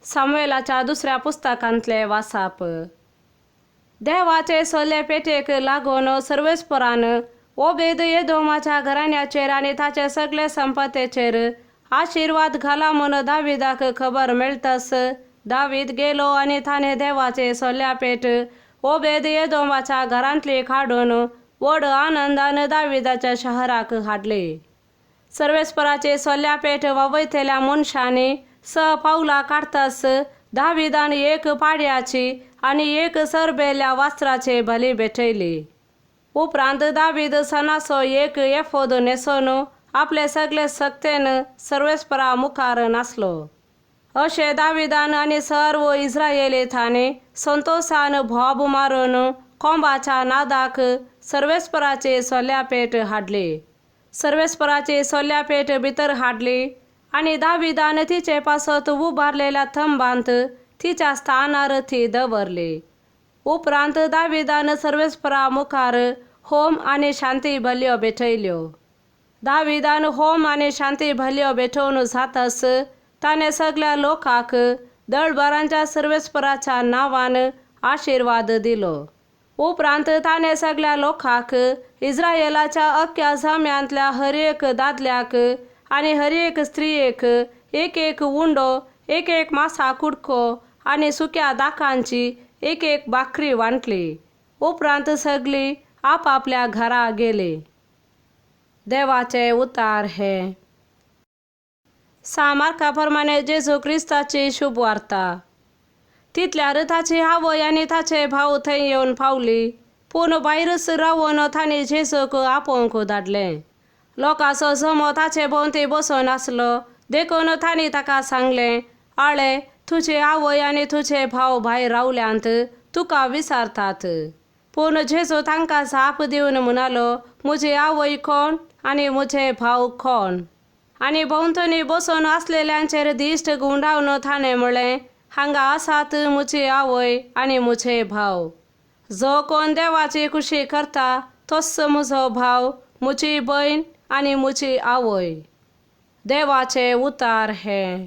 सामुएलाच्या दुसऱ्या पुस्तकांतले वासाप. देवाचे सोले पेटेक लागून सर्वेस्परान ओबेद येदोमाच्या घराण्याचेर आनी ताचे सगळे संपत्तेचेर आशिर्वाद घाला म्हूण दाविदाक खबर मेळटस दावीद गेलो आनी ताणें देवाचे सोल्या पेट ओबेद येदोमाच्या घरांतली काडून व्हड आनंदान दाविदाच्या शहराक हाडली. सर्वेस्पराचे सोल्या पेट वावयतल्या मनशांनी स पावलां काडटास दाविदान एक पाड्याची आनी एक सरबेल्या वास्त्राचे बली भेटयली. उपरांत दावीद सणाचो एक एफोद न्हेसोन आपले सगळे सक्तेन सर्वेस्परा मुखार नासलो. अशें दाविदान आनी सर्व इस्रायली थांनी संतोशान भोब मारून कोंबाच्या नादाक सर्वेस्पराची सोल्या पेट हाडली. सर्वेस्पराची सोल्या पेट भितर हाडली आनी दाविदान तिचे पासत उबारलेल्या थंबांत तिच्या स्थानार ती दवरली. उपरांत दाविदान सर्वेस्परा मुखार होम आनी शांती बलयो भेटयल्यो. दाविदान होम आनी शांती बलयो भेटोवन जातस ताणें सगळ्या लोकांक दळभरांच्या सर्वेस्पराच्या नांवान आशिर्वाद दिलो. उपरांत ताणें सगळ्या लोकांक इस्रायलाच्या अख्ख्या जम्यांतल्या हर एक दादल्याक आनी हर एक स्त्रियेक एक एक उंडो, एक एक मासा कुडको आनी सुक्या दाकांची एक एक भाकरी वांटली. उपरांत सगळीं आपापल्या घरा गेली. देवाचे उतार हे. सा मार्का प्रमाणे जेजू क्रिस्ताची शुभ वार्ता. तितल्यार ताची आवय आनी ताचे भाव थंय येवन पावली, पूण भायरच रावन तांणी जेजूक आपोवंक धाडलें. लोकांचो जमो ताचे भोंवती बसून आसलो देखून तांणी ताका सांगलें, आळे, तुजी आवय आनी तुजे भाव भायर रावल्यांत तुका विचारतात. पूण जेजू तांकां जाप दिवन म्हणालो, म्हजी आवय कोण आनी म्हजे भाव कोण? आनी भोंवतणी बसून आसलेल्यांचेर दिश्ट घुंवडावन ताणें म्हळें, हांगा आसात म्हजी आवय आनी म्हजे भाव. जो कोण देवाची खुशी करता तोच म्हजो भाव, म्हजी भयण आनी म्हजी आवय. देवाचे उतार हे.